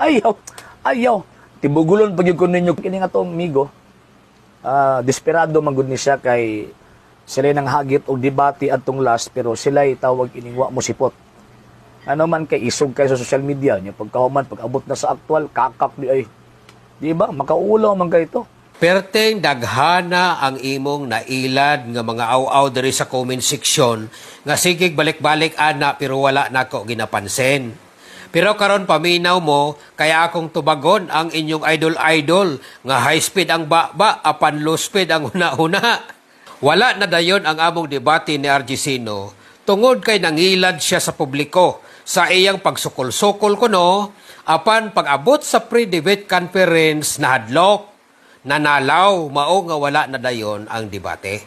Ayaw, ayaw. Tibugulon pag ko ninyo kini nga tong migo. Ah, desperado man gud ni siya kay sila nang hagit og debate adtong last, pero sila tawag ining wa mo sipot. Ano man kay isog kay sa social media nya, pagkahuman, pag abot na sa aktual, kakak di ay. Di ba? Makaulaw man kay ito. Perteng daghana ang imong nailad nga mga aw-aw diri sa comment section nga sigig balik-balik ana, pero wala nako ginapansin. Pero karon paminaw mo kaya akong tubagon ang inyong idol-idol nga high speed ang baba apan low speed ang huna-huna. Wala na dayon ang among debate ni RG Sino tungod kay nangilad siya sa publiko sa iyang pagsukol-sukol kuno, apan pag-abot sa pre-debate conference nahadlok, nanalaw, mao nga wala na dayon ang debate.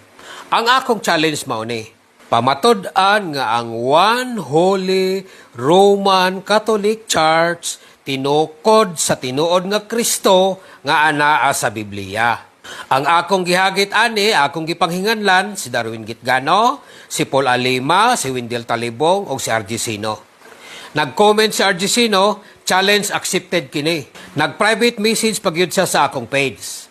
Ang akong challenge mao ni pamatud-an nga ang One Holy Roman Catholic Church tinukod sa tinuod nga Kristo nga anaa sa Biblia. Ang akong gihagit ani, akong gipanghinganlan si Darwin Gitgano, si Paul Alima, si Wendell Talibong ug si RG Sino. Nag-comment si RG Sino, "Challenge accepted" kini. Nag-private message pagyud siya sa akong page.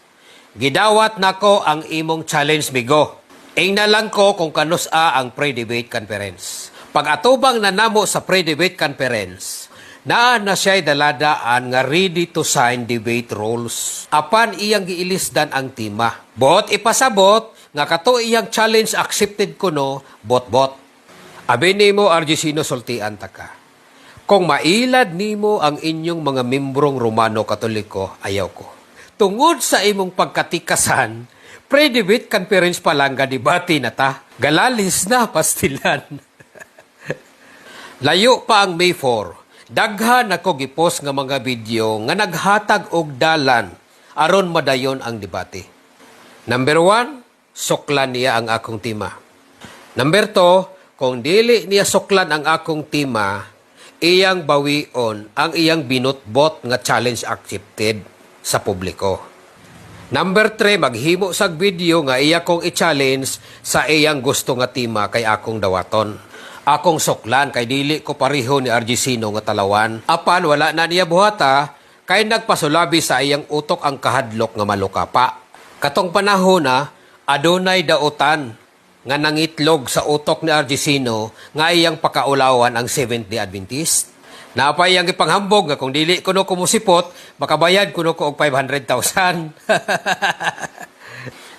"Gidawat nako ang imong challenge, migo. Ingna lang ko kung kanus-a ang pre-debate conference." Pag atubang na namo sa pre-debate conference, naa na siya'y daladaan nga ready to sign debate rules. Apan iyang giilisdan ang tema. Bot ipasabot nga kato iyang challenge accepted kuno, bot-bot. Abi nimo, RG Sino, sultian ta ka. Kung mailad nimo ang inyong mga membrong Romano Katoliko, ayaw ko. Tungod sa imong pagkatikasan, pre-debate conference pa lang ga debate na ta. Galalis na pastilan. Layo pa ang May 4. Daghan ako gipost nga mga video nga naghatag og dalan aron madayon ang debate. Number 1, suklan niya ang akong tema. Number 2, kung dili niya suklan ang akong tema, iyang bawion ang iyang binutbot nga challenge accepted sa publiko. Number 3, maghimo sag video nga iya kong i-challenge sa iyang gusto nga tema kay akong dawaton. Akong suklan kay dili ko pareho ni RG Sino nga talawan. Apan wala na niya buhata kay nagpasulabi sa iyang utok ang kahadlok nga malukapa. Katong panahon na adunay dautan nga nangitlog sa utok ni RG Sino nga iyang pakaulawan ang Seventh-day Adventist. Napay iyang ipanghambog nga kung dili kuno ko musipot, makabayad kuno ko og 500,000.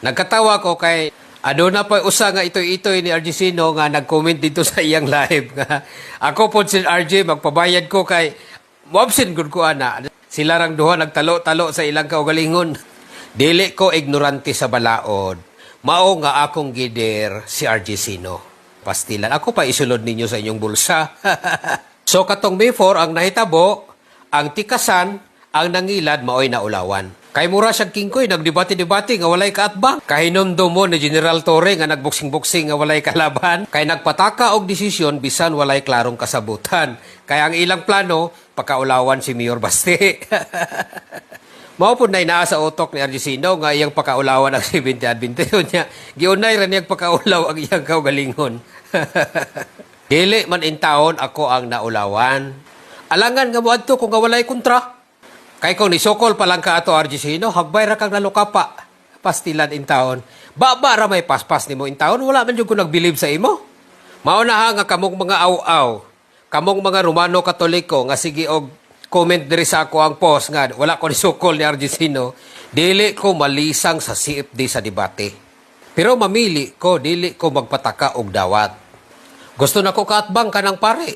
Nagkatawa ko kay aduna pa usa nga itoy-itoy ni RG Sino nga nag-comment dito sa iyang live nga ako pod si RJ magpabayad ko kay moabsent gud ko ana. Sila rang duha nagtalo-talo sa ilang kaugalingon. Dili ko ignorante sa balaod. Mao nga akong gi-dare si RG Sino. Pastilan. Ako pa isulod ninyo sa inyong bulsa. So katong May 4 ang nahitabo, ang tikasan, ang nangilad maoy naulawan. Kay mura siyang kingkoy, nagdebate-debate nga walay kaatbang. Kahinumdum mo ni General Torre nga nagboxing-boxing nga walay kalaban. Kay nagpataka og desisyon bisan walay klarong kasabutan. Kay ang ilang plano, pakaulawan si Mayor Basti. Mao pud na naa sa utok ni RG Sino nga iyang pakaulawan ang Seventh Adventist niya. Giunay ra niyang pakaulaw ang iyang kaugalingon. Dili man intawon ako ang naulawan. Alangan nga moadto kung nga walay kontra. Kay kung nisukol pa lang ka ato, RG Sino, hagbay ra kang nalukapa. Pastilan intawon. Baba ra may paspas nimo intawon, wala man jud ko nagbilib sa imo. Mao na ha nga kamong mga aw-aw, kamong mga Romano Katoliko nga sige og comment diri sa ako ang post nga wala ko nisukol ni RG Sino, dili ko malisang sa CFD sa debate. Pero mamili ko, dili ko magpataka og dawat. Gusto na ko kaatbang kanang pare.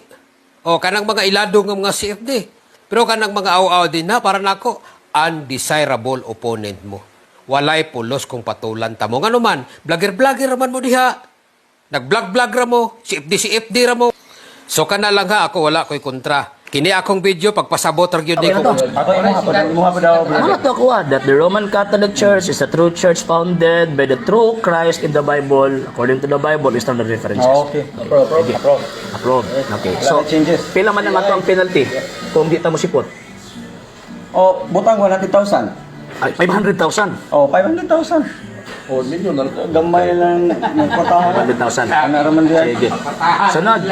O kanang mga ilado nga mga CFD. Pero kanang mga aw-aw din na, para nako, undesirable opponent mo. Walay pulos kung patulan ta mo. Ngano man, vlogger-vlogger man mo diha. Nag-vlog-vlog ra mo, CFD CFD ra mo. So kana lang ha, ako wala ko'y kontra. Kini akong video pagpasabot ra gyud ni ko. Ako imo pa daw. Ano to ako ah, that the Roman Catholic Church is a true church founded by the true Christ in the Bible. According to the Bible, is the references. Ah, okay. Approve, approve, approve. Approve. Okay. Wala So, na changes. Pila man ang ato ang penalty kung di ta mo sipot? Oh, butang 100,000. Ay, 500,000. Oh, 500,000. Oh, milyon na lang. Gamay lang ng patahan. 100,000. Ana ra man diyan. Sige. Sunod.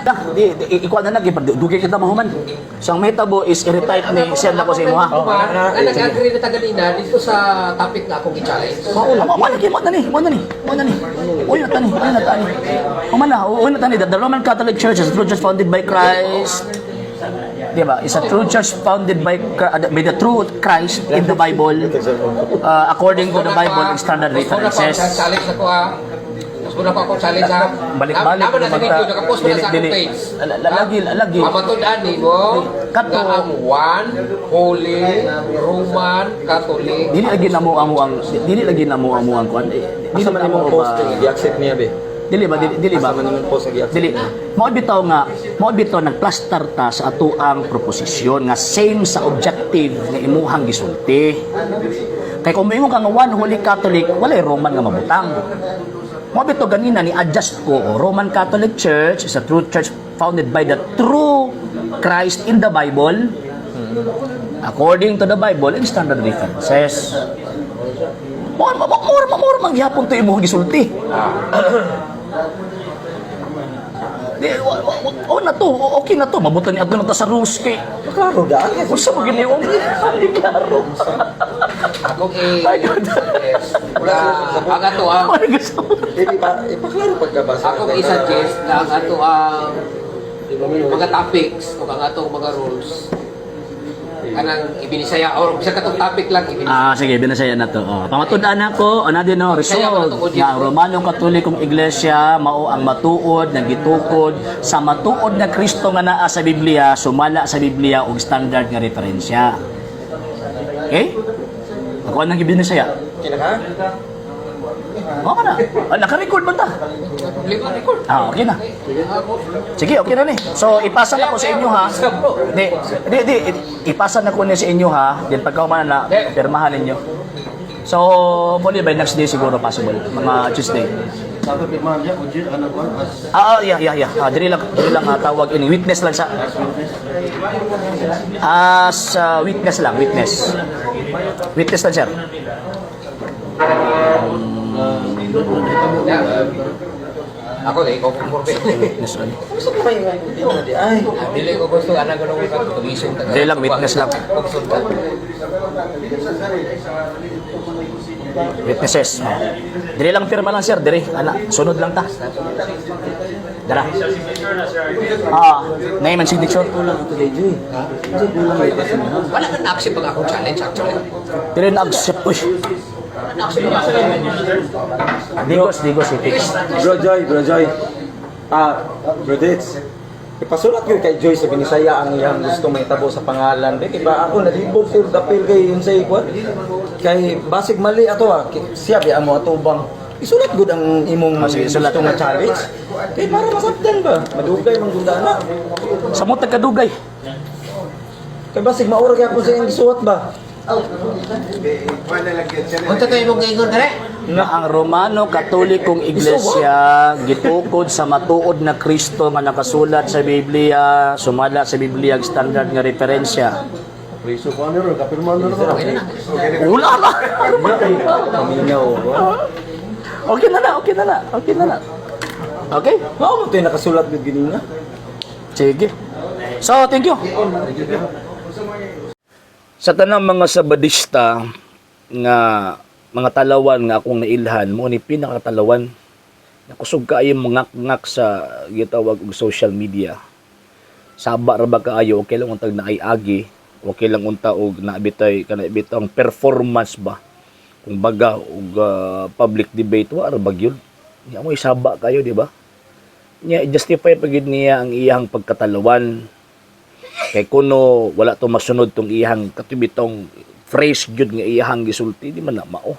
Dah, di ikuha na lang dugay kita mahuman. So ang mahitabo is i-retype ni send ako sa imo ha. Oh, nga nag-agree na ta ganina dito sa topic na akong i-challenge. Mao mo lagi mo na ni, mo na ni, mo na ni. Uy na tani, uy na tani. Uma na, uy na tani. The Roman Catholic Church is a true church founded by Christ. Di ba? Is a true church founded by the true Christ in the Bible, according to the Bible and standard Gusto na pa references. ang challenge na ko ha. Gusto na pa akong challenge ha. Balik-balik Naman na sa na video, magta- nakapost mo na dili- sa akong dili. page. Lagi, lagi. Mamatod-an nimo Kato. nga ang one holy Roman Catholic. Dili lagi namo ang muang kuan. Eh, dili Asa man namo imong ba- post nga gi-accept niya be? Dili ba dili ba? Asa man imong post nga gi-accept? Dili. Mao bitaw nagplastar ta sa atoang proposisyon nga same sa objective nga imuhang gisulti. Kay kung moingon ka nga one holy Catholic, walay Roman nga mabutang. Mao bitaw ganina ni adjust ko, oh, Roman Catholic Church is a true church founded by the true Christ in the Bible, according to the Bible and standard references. Mo mo mo mo mo mangyapon to imong gisulti. Di, o na to, okay na to. Mabutan ni adto na ta sa rules kay. Klaro daan. Unsa mo gini o? Ay, klaro. Akong i-suggest na ang ato ang Ano gusto mo? Dili pa ipaklaro pagkabasa. akong i-suggest na ang ato ang mga topics o ang atong mga rules kanang ibinisaya or bisa katong topic lang ibinisaya. Ah, sige, binasaya na to. Oh, pamatud-an ako, ana din no, Bisaya ko na result itong audience nga ang Romano Katolikong Iglesia mao ang matuod nga gitukod sa matuod na Kristo nga naa sa Biblia, sumala sa Biblia og standard nga referensya. Okay? Ako anang gibinisaya. Kina ka? Okay na. Ah, naka-record man ta. Problema record. Ah, okay na. Sige, okay na ni. So, ipasa na ko sa inyo ha. Di, di, di, ipasa na ko ni sa inyo ha. Then pagka na, pirmahan ninyo. So, muli by next day siguro possible. Mga Tuesday. Sabi pirmahan niya, Ujir, ano ko, as Ah, yeah. Ah, diri lang tawag ini witness lang sa as witness lang, witness. Witness lang, sir. Ako na ikaw kung Witness lang. Gusto ko may di ay. Dili ko gusto ana ko nung tulisong taga. Dili lang, witness lang. Konsulta. Witnesses. Oh. Diri lang pirma lang sir, diri. Ana, sunod lang ta. Dara. Ah, name and signature. Kulang ito day Joy. Joy kulang ito sa mga. Wala man na-accept ang akong challenge actually. Diri na accept. Uy. Digos, Digos City. Bro Joy, Bro Joy. Ah, Bro Dits. Ipasulat yun kay Joy sa Binisaya ang iyang gusto may tabo sa pangalan. Di ba ako nalibog sir dapil kay yun sa ikwan. Kay basig mali ato ah. Siya bi amo atubang. Isulat gud ang imong Ah, sige, isulat. gusto nga challenge. Kay para masabdan ba? Madugay man gud na. Sa mo tagkadugay. Kay basig maura kay ako sa iyang gisuwat ba? Unsa to imong giingon kare? Nga ang Romano Katolikong Iglesia gitukod sa matuod na Kristo nga nakasulat sa Biblia, sumala sa Biblia ang standard nga referensya. Priso ko ano ron, kapirmahan na ron. Wala na. Paminaw ba? Okay na na, okay na na, okay na na. Okay? Mao mo to yung nakasulat gud ganina. Sige. So, thank you. Sa tanang mga Sabadista nga mga talawan nga akong nailhan, mo ni pinakatalawan nakusog kaayo mangak-ngak sa gitawag og social media. Saba ra ba kaayo, okay lang untag naay agi, okay lang unta og naabitay kana bitang performance ba. Kung baga og public debate wa ra ba gyud. Nya mo isaba kayo, di ba? Niya i-justify pa gyud niya ang iyang pagkatalawan kay kuno wala to masunod tong iyang katubitong phrase gyud nga iyang gisulti, di man na mao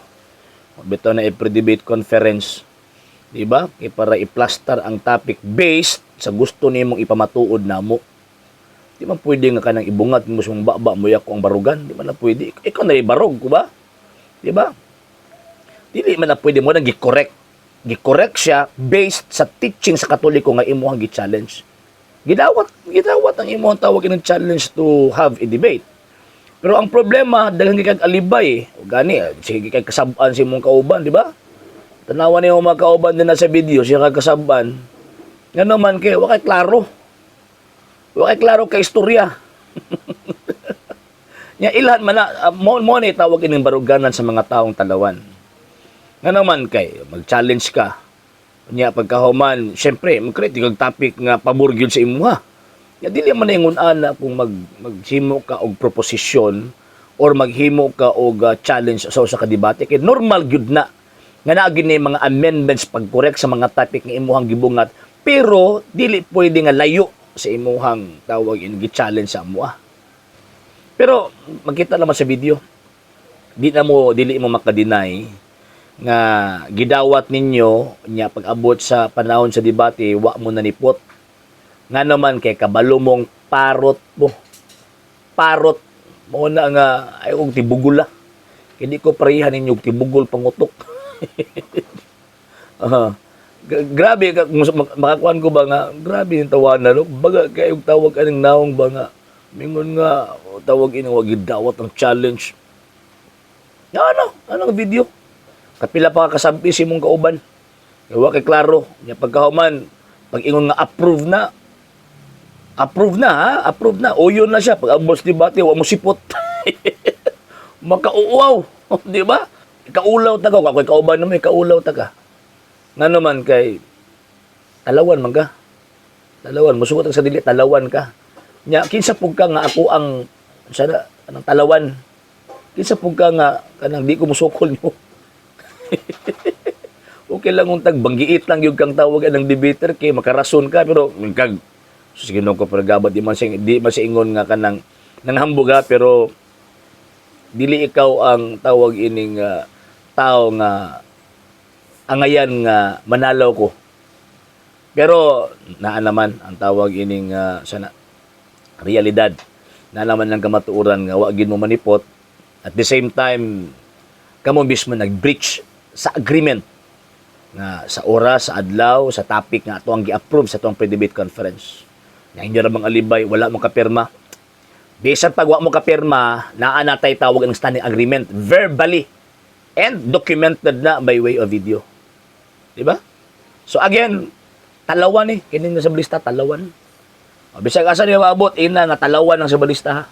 bitaw na i-debate conference, di ba, kay para i-plaster ang topic based sa gusto nimong ipamatuod namo. Di man pwede nga kanang ibungat mo sa mong baba mo yako ang barugan, di man na pwede, ikaw na ibarog ko ba, di ba? Dili man na pwede mo nang gi-correct gi-correct siya based sa teaching sa Katoliko nga imuhang gi-challenge. Gidawat, gidawat ang imuhang tawag ng challenge to have a debate. Pero ang problema, daghan kay kag alibay. O gani, sige kay kasab-an sa imong kauban, di ba? Tanawan niyo mga kauban din na sa video, siya kag kasab-an. Nga naman kay wa kay klaro. Wa kay klaro kay istorya. Nya ilhan man na mo mo ni tawag ining baruganan sa mga taong Talawan. Nga naman kay mag-challenge ka. Nya pagkahuman, syempre, mag-create kag topic nga pabor gyud sa imuha. Nya dili man na ingon ana kung maghimo ka og proposisyon or maghimo ka og challenge sa usa ka debate kay normal gyud na nga naa gyud ni mga amendments, pag-correct sa mga topic nga imuhang gibungat, pero dili pwede nga layo sa imuhang tawag in gi-challenge sa amoa. Pero makita naman sa video, di na mo dili mo maka-deny nga gidawat ninyo, nya pag-abot sa panahon sa debate, wa mo nanipot. Nga naman kay kabalo mong parot mo. Parot mo na nga ay og tibugol ah. Kay di ko parehan ninyo og tibugol pangutok. Aha. Grabe ka kung makakuan ko ba nga grabe yung tawanan, no? Baga kay og tawag aning naong ba nga mingon nga o, tawag ini wa gidawat ang challenge. Nga ano? Anong video? Kapila pa ka kasabi si imong kauban. Kay wa kay klaro. Nya pagkahuman, pag ingon nga approve na, approve na ha, approve na. Uyon na siya. Pag abot sa debate, wa mo sipot. Makauuaw. Di ba? Ikaulaw ta ka. Kung ako'y kauban naman, ikaulaw ta ka. Nga naman kay Talawan man ka. Talawan. Musugot ka sa dili, Talawan ka. Nya, kinsa pug ka nga ako ang sana anang Talawan. Kinsa pug ka nga kanang di ko musukol nimo. Okay lang kung tag banggiit lang yung kang tawag ng debater kay makarason ka, pero kag sige no ko, pero gabat di man siya ingon nga kanang nanghambog ha, pero dili ikaw ang tawag ining tao nga angayan nga manalaw ko. Pero naa naman ang tawag ining sana realidad. Naa naman ang kamatuoran nga wa gid mo manipot. At the same time, kamo mismo nag-breach sa agreement nga sa oras, sa adlaw, sa topic nga ato ang gi-approve sa atong pre-debate conference. Nga inyo ra bang alibay, wala mo kapirma. Bisan pag wa mo kapirma, naa na tay tawag ang standing agreement verbally and documented na by way of video. Di ba? So again, Talawan eh. Kini nga sa balista, Talawan. O, bisag asa niya maabot, ina nga Talawan ang sa balista ha.